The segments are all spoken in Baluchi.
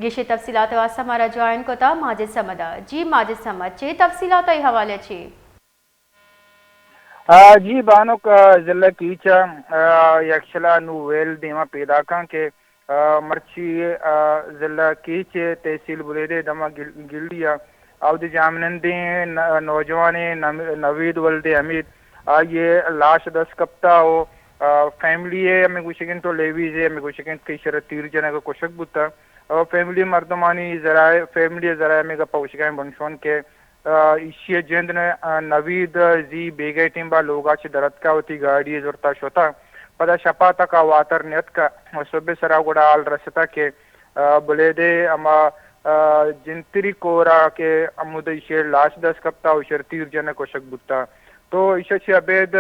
گیشیں تفصیلات ءِ واستہ مارا جوائن کتا ماجد صمد ءَ۔ جی ماجد صمد، چے تفصیلات ءِ حوالہ چی؟ آ، جی بانک، آ، ضلع کیچ ءَ، آ، یکشلا نو ویل دیما پیداکاں کہ، آ، مرچی، آ، ضلع کیچ تحصیل بلیدے دما گل-، گلی ءَ اودے جامنندیں ن-، نوجوانیں نم-، نوید ولد حمید، آئی ءِ لاش دست کپتا و، آ، فیملی ءَ ہمے گوشگ انت و لیویز ءَ ہمے گوشگ انت کہ ایشرا تیر جنگ ءُ کشگ بوتا۔ و فیملی مردمانی ذرائع، فیملی ءِ ذرائع ہمے گپا گوشگا انت بنشون کہ، آ، ایشی ءِ جند نہ، آ، نوید زی بیگہ ٹیم با لوگا چہ درتکا وتی گاڑی زرتا شتا۔ پدا شپا تکا واتر نیتکا و صبح سرا گڑا حال رستا کہ، آ، بلیدے ہما، آ، جنتری کورا کہ ہمودا ایشی لاش دست کپتا و ایشر تیر جنگ کشگ بوتا۔ تو ایشا چہ ابید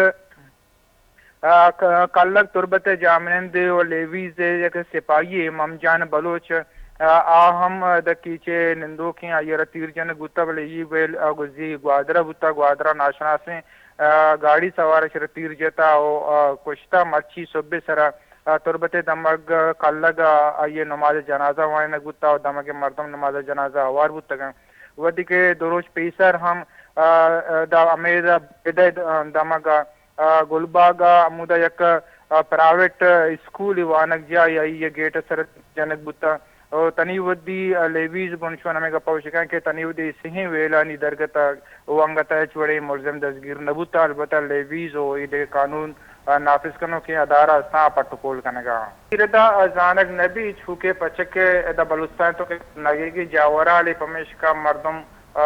آ، ک-، کلگ تربت ءِ جاہمنندے و لیویز ءِ یک سپاہی یے ممجان بلوچ، آ، آ ہم، آ، دکی چہ نندوکیں آئی ءَ را تیر جنگ بوتا، بلے ای ویل، آ، گزی گوادر ءَ بوتا، گوادر ءَ ناشناسیں، آ، گاڑی سوار ءَ چہ را تیر جتا و، آ، کشتا۔ مرچی صبح سرا، آ، تربت ءِ دمگ کلگ ءَ آئی ءِ نماز جنازہ وانگ بوتا و دمگ ءِ مردم نماز جنازہ ہوار بوتگاں۔ وھدے کہ دو روچ پیسر ہم، آ، آ، دا امید بیدہ دمگ ءَ آ، گلباگ ءَ ہمودا یک، آ، پرائیویٹ اسکول وانگجاہے آئی ءِ گیٹ ءِ سر جنگ بوتگ۔ و تنی وھدی، آ، لیویز بنشون ہمے گپا گوشگا انت کہ تنی وھدی سہیں ویلانی درگت ءَ و انگت ءَ ہچ وڑیں ملزم دزگیر نہ بوتگ، البتہ لیویز و اے دگہ قانون، آ، نافذ کنوکیں ادارہ استاں پٹ و پول کنگا انت۔ اے ردا، آ، زانگ نہ بیت چوکہ پچک ءَ ادا بلوچستان تو کہ نگیگی جاورالے پمیشکا مردم آ،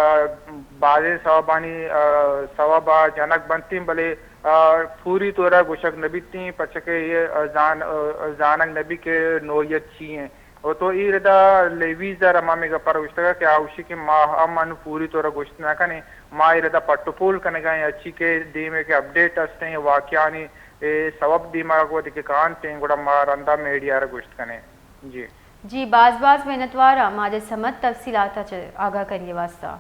بازیں سوبانی، آ، سوب ءَ جنگ بنتیں، بلے، آ، پوری طور ءَ گوشگ نہ بیتیں، پرچا کہ اے، آ، زان-، آ، زانگ نہ بیت کہ نوعیت چی ایں۔ و تو اے ردا لیویز ءَ را ما ہمے گپ ءَ را گوشتگ کہ آ گوشی کہ ما ہم انو پوری طور ءَ گوشت نہ کنیں، ما اے ردا پٹ و پول کنگ ءَ ایں، ہرچی کہ دیم ءَ کہ اپڈیٹ است ایں، واقعانی اے سوب دیما وھدے کہ کاینت ایں، گڑا ما رندا میڈیا ءَ را گوشت کنیں۔ جی۔ جی، باز باز منتوار آں ماجد صمد تفصیلات ءَ چہ آگاہ کنگ ءِ واستہ۔